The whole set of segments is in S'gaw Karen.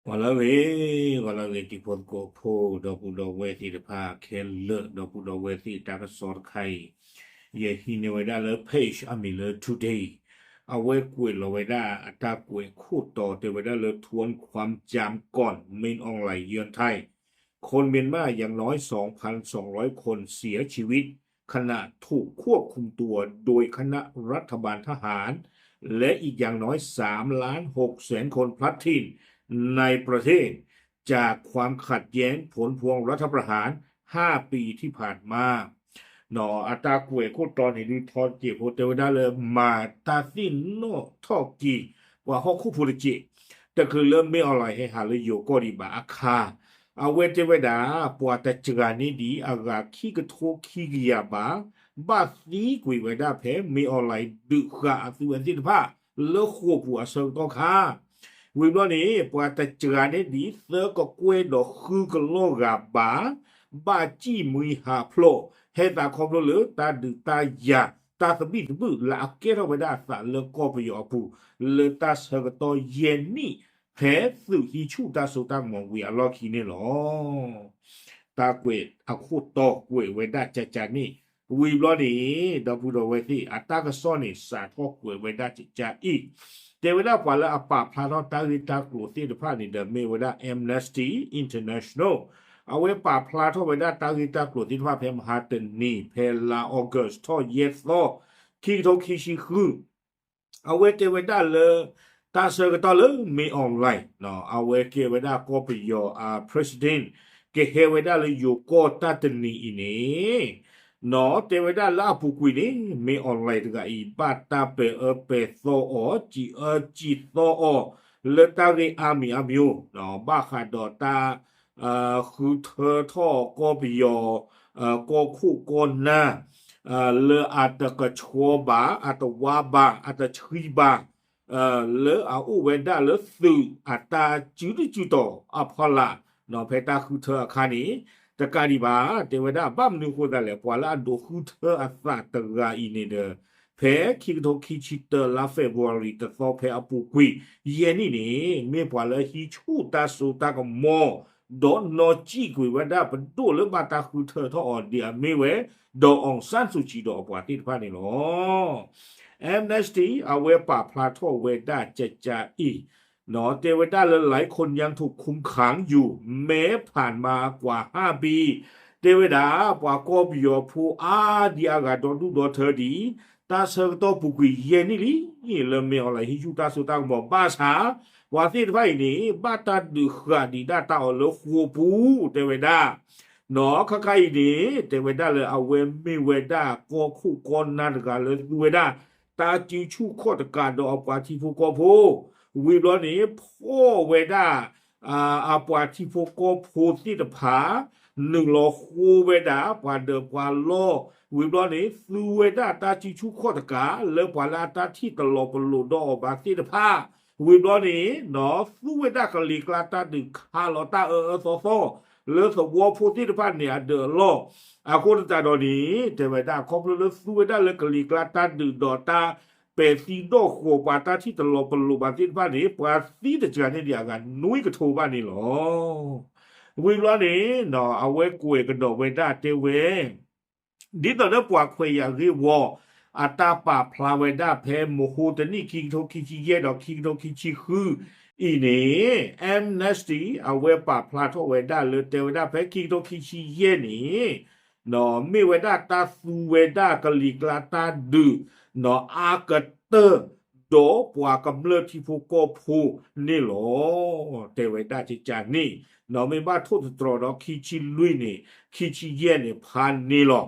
ဂီၤလၢအဂ့ၤ, ဂီၤလၢအဂ့ၤ တံၤဖိသကိးဖိ ဒီပုၢ်ဒီဝဲၢ်သ့ၣ်တဖၣ်ခဲလၢာ်, ဒီပုၢ်ဒီဝဲၢ်သ့ၣ်တၢ်ကစီၣ်တခါအံၤ, ယဟံးန့ၢ်ဝဲဒၣ်လၢ page အမံၤလၢ Today အဝဲကွဲးလီၤဝဲဒၣ်အတၢ်ကွဲးခိၣ်တီတဲဝဲဒၣ်လၢ ทวนความจำก่อน มินออนไลน์เยือนไทย คนเมียนมาอย่างน้อย สองพันสองร้อย คนเสียชีวิต ขณะถูกควบคุมตัวโดยคณะรัฐบาลทหาร และอีกอย่างน้อย สามล้านหกแสน คนพลัดถิ่นในประเทศ จากความขัดแย้งผลพวงรัฐประหาร ห้าปีที่ผ่านมา အတၢ်ကွဲးခိၣ်တီန့ၣ် ဒုးထီၣ်တစဲးဖိတဲဝဲဒၣ်လၢ မၤတၢ်သ့ၣ်နီၣ်ထီၣ်က့ၤ ပှၤဟီၣ်ခိၣ်ဖိတစဲး တချုးလၢမ့ၢ်အီၣ်လၢဟဲဟးလၢယိၤကီၢ်ဒံးဘၣ်အခါ, အဝဲတဲဝဲဒၣ် ပှၤတစှၤန့ၢ်ဒံးအဂၤခံကထိခံကယၤဘၣ်, ဘၣ်သံကွံာ်ဝဲဒၣ်ဖဲမ့ၢ်အီၣ်လၢဒုးဃာ်အသုဝဲသ့ၣ်တဖၣ် လၢဃိာ်ပူၤအဆၢကတီၢ်ခါ ဝံၤဘျီန့ၣ် ပှၤတစှၤန့ၢ်ဒံးသၢကကွဲၢ်ဒီးဃုကလီၢ်ဂၤဘၣ်, ဘၣ်စံၣ်မှံဟးဖျိး ဟဲသးခီဖျိလၢတၢ်ဒုးတၢ်ယၤ တၢ်သဘံၣ်သဘုၣ်လၢအကဲထီၣ်ဝဲဒၣ်အသးလၢကီၢ်ပယီၤအပူၤ လၢတၢ်ဆၢကတီၢ်ယဲၢ်နံၣ် ဖဲသုးဟံးဆူၣ်တၢ်စိတၢ်ကမီၤဝံၤအလီၢ်ခံန့ၣ်လီၤ. တၢ်ကွဲးအခိၣ်တီကွဲးဝဲဒၣ်ကကန့ၣ် ဝံၤဘျီန့ၣ် ဒီပုၢ်ဒီဝဲၢ်သ့ၣ် အတၢ်ကစီၣ်န့ၣ် စးထီၣ်ကွဲးဝဲဒၣ်ကကအံၤ, တဲဝဲဒၣ်ပှၤလၢအပာ်ဖျါထီၣ်တၢ်ဂ့ၢ်တၢ်ကျိၤသ့ၣ်တဖၣ်န့ၣ်ဒီး မ့ၢ်ဝဲဒၣ် Amnesty International အဝဲပာ်ဖျါထီၣ်ဝဲဒၣ်တၢ်ဂ့ၢ်တၢ်ကျိၤသ့ၣ်တဖၣ်ဖဲမဟါတနံၤ ဖဲလါ August ထီၣ်ယဲၢ်သီ ခံကထိခံဆံဃု အဝဲတဲဝဲဒၣ်လၢ တၢ်ဆၢကတီၢ်လၢမ့ၢ်အီၣ်လၢ အဝဲကဲဝဲဒၣ်ကီၢ်ပယီၤအ president ကဟဲဝဲဒၣ်လၢယိၤကီၢ်တၢ်တနံၤအံၤန့ၣ် တဲဝဲဒၣ်လၢအပူၤကွံာ်န့ၣ် မ့ၢ်အီၣ်လၢတဂၤအံၤ ဘၣ်တၢ်ပဲာ်အၢပဲာ်သီအီၤ စံးအၢစံးသီအီၤ လၢတၢ်ဂ့ၢ်အါမံၤအါမံၤ ဘၣ်ဃးဒီးတၢ် ဃုထၢထီၣ်ကီၢ်ပယီၤ ကီၢ်ခိၣ်ကီၢ်နၢ် လၢအတကဆှီဘၣ် အတဝါဘၣ် အတဆှံဘၣ် လၢအအိၣ်ဝဲဒၣ်လၢသုးအတၢ်စုတစုတီၤအဖီလာ် ဖဲတၢ်ဃုထၢအခါန့ၣ် တကးဒံးဘၣ် တဲဝဲဒၣ်ဘၣ်မနုၤအဃိသတးလဲၣ် ပှၤလၢအဒိးဃုထၢအသးတဂၤအံၤန့ၣ်ဒီး ဖဲခံကထိခံဆံတၢ လါ February တသီဖဲအပူၤကွံာ် ယဲၢ်နံၣ်န့ၣ် မ့ၢ်ပှၤလၢဟံးဆူၣ်တၢ်စိတၢ်ကမီၤ ဒီးနီၢ်စံၣ်ကွံာ်ဝဲဒၣ်ပဒိၣ်လၢဘၣ်တၢ်ဃုထၢထီၣ်အီၤဒ်အမ့ၢ်ဝဲ ဒီး အောင်ဆန်းစုကြည် ဒီးအပှၤသ့ၣ်တဖၣ်န့ၣ်လီၤ. Amnesty အဝဲပာ်ဖျါထီၣ်ဝဲဒၣ်ကကအံၤ တဲဝဲဒၣ်လၢ หลายคนยังถูกคุมขังอยู่ แม้ผ่านมากว่าห้าปี တဲဝဲဒၣ် ပှၤကီၢ်ပယီၤဖိအါဒံအါဂၤဒီဒူၣ်ဒီထၢဒံး တၢ်ဆၢကတီၢ်ပူၤကွံာ်ယဲၢ်နံၣ်လံ လၢမ့ၢ်အီၣ်လၢဟံးဆူၣ်တၢ်စိတၢ်ကမီၤဘၣ်ဆၣ် ပှၤသ့ၣ်တဖၣ်အံၤန့ၣ် ဘၣ်တၢ်ဒုးဃာ်ဒံးဒၣ်တၢ်အီၤလၢဃိာ်ပူၤ တဲဝဲဒၣ် နီၢ်ခါခါအံၤန့ၣ် တဲဝဲဒၣ်လၢအဝဲမ့ၢ်ဝဲဒၣ်ကီၢ်ခိၣ်ကီၢ်နၢ်တဂၤလၢသူဝဲဒၣ် တၢ်စုဆူၣ်ခီၣ်တကးဒီးအပှၤထံဖိကီၢ်ဖိ ဝံၤဘျီန့ၣ် ဖီၣ်ဝဲဒၣ် အပှၤထံဖိကီၢ်ဖိသ့ၣ်တဖၣ် နုာ်လီၤဃိဝဲဒၣ် ပှၤဒၢးပှၤလီၢ် ဝံၤဘျီန့ၣ် သူဝဲဒၣ်တၢ်စုဆူၣ်ခီၣ်တကး လၢပှၤလၢအတၢ်ထံၣ်တလီၤပလိာ်ဒီးအီၤဘၣ်သ့ၣ်တဖၣ် ဝံၤဘျီန့ၣ် သူဝဲဒၣ်ကလံၤကျါတၢ်ဒုးခးလီၤတၢ်အၢအၢသီသီ လၢသဝီဖိသ့ၣ်တဖၣ်န့ၣ်အဒၢးအလီၢ် အဃိသတးဒီးန့ၣ် တဲဝဲဒၣ်ခီဖျိလၢသူဝဲဒၣ်လၢကလံၤကျါတၢ်ဒုးဒီးတၢ် ပဲာ်သံဒီၣ်ဃီၤပှၤတၢ်ထံၣ်တလီၤပလိာ်ဘၣ်သ့ၣ်တဖၣ်န့ၣ် ပှၤသံတစှၤန့ၢ်ဒံးအဂၤနွံကထိဘၣ်န့ၣ်လီၤ. ဝံၤဘျီန့ၣ် အဝဲကွဲးကဒီးဝဲဒၣ်တဲဝဲ ဒ်သိးလၢပှၤခွဲးယာ်ဂ့ၢ်ဝီ အတၢ်ပာ်ဖျါဝဲဒၣ်ဖဲမဟါတနံၣ် ခံကထိခံဆံယဲၢ်ဒီးခံကထိခံဆံဃုအံၤန့ၣ် Amnesty အဝဲပာ်ဖျါထီၣ်ဝဲဒၣ်လၢတဲဝဲဒၣ်ဖဲခံကထိခံဆံယဲၢ်န့ၣ် မ့ၢ်ဝဲဒၣ်တၢ်သူဝဲဒၣ်ကလံၤကျါတၢ်ဒုး အါကတၢၢ် ဒီးပှၤကမျၢၢ်ထံဖိကီၢ်ဖိန့ၣ်လီၤ. တဲဝဲဒၣ်ကကန့ၣ် မ့ၢ်ဘၣ်ထိၣ်သတြီၤဒီးခံဆံလွံၢ်န့ၣ် ခံဆံယဲၢ်န့ၣ်ဖးန့ၣ်လီၤ.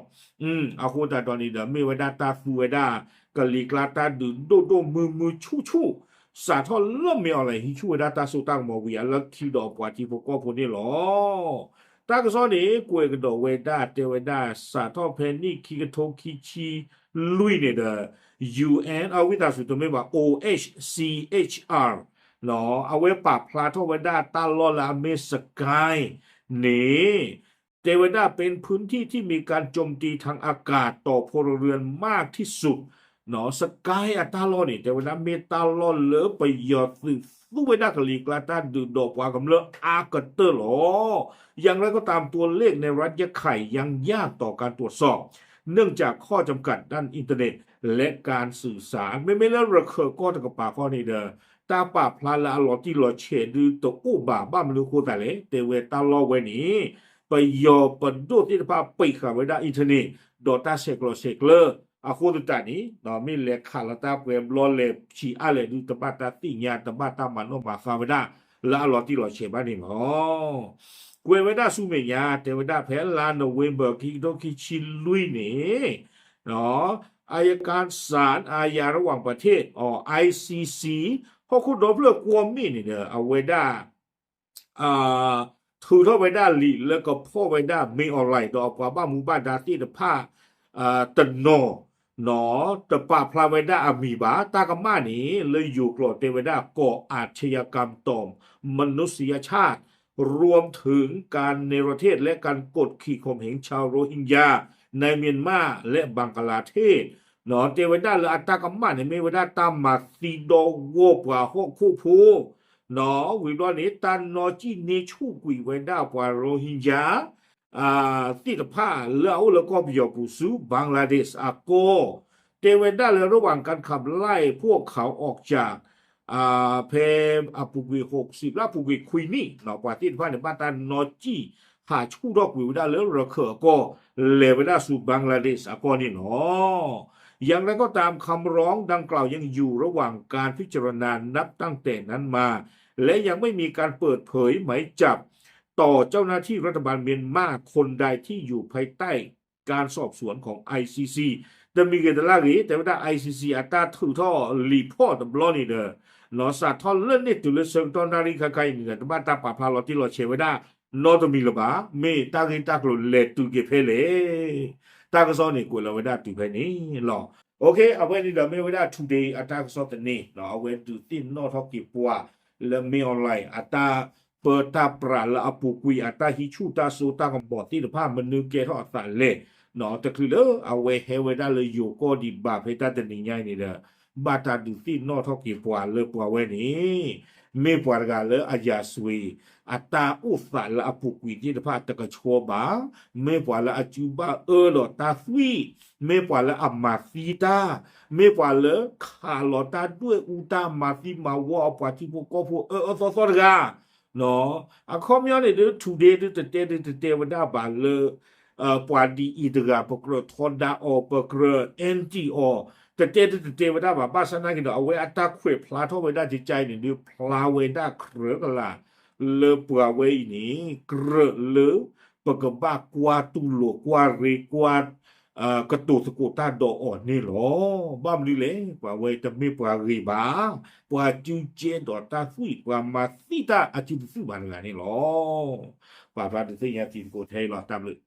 အဃိသတးဒီးန့ၣ်ဒီး မ့ၢ်ဝဲဒၣ်တၢ်သူဝဲဒၣ် ကလံၤကျါတၢ်ဒုးဒိၣ်ဒိၣ်မုၢ်မုၢ်ဆူၣ်ဆူၣ် စးထီၣ်လၢမ့ၢ်အီၣ်လၢဟံးဆူၣ်ဝဲဒၣ်တၢ်စိတၢ်ကမီၤဝံၤ အလၢခံဒီးပှၤထံဖိကီၢ်ဖိန့ၣ်လီၤ. တၢ်ကစီၣ်န့ၣ် ကွဲးကဒီးဝဲဒၣ်တဲဝဲဒၣ် စးထီၣ်ဖဲနံၣ်ခံကထိခံဆံလွံၢ်န့ၣ်ဒီး UN အဝံသးစူၤတမ့ၢ်ဘၣ် OHCHR အဝဲပာ်ဖျါထီၣ်ဝဲဒၣ်တၢ်လီၢ်လၢအမ့ၢ် Sagaing န့ၣ် တဲဝဲဒၣ် เป็นพื้นที่ที่มีการโจมตีทางอากาศต่อพลเรือนมากที่สุด စကဲအတၢ်လီၢ်န့ၣ် တဲဝဲဒၣ်မ့ၢ်တၢ်လီၢ်လၢပယီၤသုးသူဝဲဒၣ်ကလံၤကျါတၢ်ဒုးဒီးပှၤကမျၢၢ်အါကတၢၢ်လီၤ. อย่างไรก็ตาม ตัวเลขในรัฐยะไข่ยังยากต่อการตรวจสอบ เนื่องจากข้อจำกัดด้านอินเทอร์เน็ต และการสื่อสาร မ့မ့ၢ်လၢရခၢၣ်ကီၢ်တကပၤဃီန့ၣ်ဒီး တၢ်ပာ်ဖျါလၢအလီၤတံၢ်လီၤဆဲးဒုတအိၣ်ဘၣ် ဘၣ်မနုၤအဃိသတးလဲၣ် တဲဝဲတၢ်လီၢ်ဝဲန့ၣ် ပယီၤပဒိၣ်သ့ၣ်တဖၣ်ပံးဃာ်ဝဲဒၣ် internet ဒီးတၢ်ဆဲးကျိးဆဲးကျၢ အဃိသတးန့ၣ် မ့ၢ်လဲၤခးလီၤတၢ်ပှဲၤဘျီလဲၤဆံးအါလဲၣ်ဒု တဘၣ်တၢ်သ့ၣ်ညါ တဘၣ်တၢ်မၤနီၣ်မၤဃါဝဲဒၣ် လၢအလီၤတံၢ်လီၤဆဲးဘၣ်န့ၣ်လီၤ. ကွဲးဝဲဒၣ်ဆူမဲာ်ညါ တဲဝဲဒၣ်ဖဲလါနိၣ်ဝ့ဘၢၣ် ခံကထိခံဆံလွံၢ်န့ၣ် อัยการศาลอาญาระหว่างประเทศ อ๋อ ไอซีซี ဟီၣ်ခိၣ်ဒီဖျၢၣ်ကွီၢ်မ့ၣ်န့ၣ်ဒီး အဝဲဒၣ် ထုးထီၣ်ဝဲဒၣ်လံာ်လၢကဖီၣ်ဝဲဒၣ် မင်းအောင်လှိုင် ဒီးအပှၤဘၣ်မူဘၣ်ဒါသ့ၣ်တဖၣ် တနီၤ တပာ်ဖျါဝဲဒၣ်အမံၤဘၣ်. တၢ်ကမၣ်န့ၣ် လၢယိၤကျိာ်တဲဝဲဒၣ် ก่ออาชญากรรมต่อมนุษยชาติ รวมถึงการเนรเทศและการกดขี่ข่มเหงชาวโรฮิงญาในเมียนมาและบังกลาเทศ တဲဝဲဒၣ်လၢအတၢ်ကမၣ်န့ၣ် မ့ၢ်ဝဲဒၣ်တၢ်မၤသံဒီဂီၢ်ပှၤဟီၣ်ခိၣ်ဖိ ဝံၤဘျီန့ၣ် တၢ်နီၣ်ကံၣ်န့ၢ်ဆူၣ်ကွံာ်ဝဲဒၣ်ပှၤ Rohingya သ့ၣ်တဖၣ်လၢအအိၣ်လၢကီၢ်ပယီၤပူၤဆူ Bangladesh အကီၢ် တဲဝဲဒၣ်လၢ ระหว่างการขับไล่พวกเขาออกจาก ဖဲအပူၤကွံာ် หกสิบ လၢအပူၤကွံာ်ခွံနံၣ် ပှၤသ့ၣ်တဖၣ်န့ၣ် ဘၣ်တၢ်နီၣ်ကံၣ်ဟးဆူၣ်ထီၣ်ကွံာ်ဝဲဒၣ်လၢရခၢၣ်အကီၢ် လဲၤဝဲဒၣ်ဆူ Bangladesh အကီၢ်န့ၣ်လီၤ. อย่างไรก็ตาม คำร้องดังกล่าวยังอยู่ระหว่างการพิจารณานับตั้งแต่นั้นมา และยังไม่มีการเปิดเผยหมายจับต่อเจ้าหน้าที่รัฐบาลเมียนมาคนใดที่อยู่ภายใต้การสอบสวนของ ไอซีซี တမံၤဂ့ၤတလါဂ့ၤ တဲဝဲဒၣ် ไอซีซี အတၢ်ထုးထီၣ်လံာ်ဖီၣ်တဘျီန့ၣ်ဒီး စးထီၣ်လၢန့ၣ်တုၤလၢဆၢကတီၢ်နၣ်ရံၣ်ခဲခါအံၤန့ၣ်ဒီး တဘၣ်တၢ်ပာ်ဖျါလီၤတံၢ်လီၤဆဲးဝဲဒၣ် နီတမံၤလၢၤဘၣ်. မ့ၢ်တၢ်ဂ့ၢ်တၢ်ကျိၤလဲၤတုၤက့ၤဖဲလဲၣ်. တၢ်ကစီၣ်န့ၣ် ကွဲးလီၤဝဲဒၣ်တုၤဖဲန့ၣ်လီၤ. အဝဲန့ၣ်ဒီးမ့ၢ်ဝဲဒၣ် Today အတၢ်ကစီၣ်သန့ အဝဲဒုးသ့ၣ်နီၣ်ထီၣ်က့ၤပှၤလၢမင်းအောင်လှိုင် အတၢ်ပၢတၢ်ပြးလၢအပူၤကွံာ် အတၢ်ဟံးဆူၣ်တၢ်စိတၢ်ကမီၤသ့ၣ်တဖၣ် မနုၤကဲထီၣ်အသးလဲၣ် တချုးလၢအဝဲဟဲဝဲဒၣ်လၢယိၤကီၢ်ဒံးဘၣ်ဖဲတၢ်တနံၤညါအံၤန့ၣ်ဒီး ဘၣ်တၢ်ဒုးသ့ၣ်နီၣ်ထီၣ်က့ၤပှၤလၢပှၤဝဲန့ၣ် မ့ၢ်ပှၤတဂၤလၢအရာဇဝင် အတၢ်အိၣ်သးလၢအပူၤကွံာ်သ့ၣ်တဖၣ်တကဆှီဘၣ်, မ့ၢ်ပှၤလၢအစုဘၣ်အၢဒီးတၢ်သွံၣ်, မ့ၢ်ပှၤလၢအမၤသံတၢ်, မ့ၢ်ပှၤလၢခးလီၤတၢ်ဒွဲၣ်အူတၢ်မၤသံမၤဝီအပှၤထံဖိကီၢ်ဖိအၢအၢသီသီတဂၤ အခီပညီန့ၣ်ဒုး Today ဒုးတတဲဒုးတတဲဝဲဒၣ်ဘၣ်လၢ ပှၤဒ်အံၤတဂၤ ပကြၢးထီဒါအီၤ ပကြၢး anti အီၤ, တတဲဒုးတတဲဝဲဒၣ်ဘၣ်. ဘၣ်ဆၣ်နာ်က့ၤဒီး အဝဲအတၢ်ခွဲးဖျါထီၣ်ဝဲဒၣ်ကကါအံၤန့ၣ်ဒုး ဖျါဝဲဒၣ်ကြၢးကလာ် လၢပှၤဝဲအံၤန့ၣ် ကြၢးလၢ ပကဘၣ်ကွၢ်တူၢ်လိာ်ကွၢ်ရ့ကွၢ် ကတိၤသကိးတၢ်ဒီးအီၤန့ၣ်လီၤ. ဘၣ်မနုၤလဲၣ်, ပှၤဝဲတမ့ၢ်ပှၤဂ့ၤဘၣ်, ပှၤစုကဲဒီးတၢ်သွံၣ် ပှၤမၤသံတၢ်အစုတသွံၣ်ဘၣ်တဂၤန့ၣ်လီၤ. ပာ်ဖျါဒုးသ့ၣ်ညါတံၤသကိးထဲအံၤလီၤ. တၢ်ဘျုး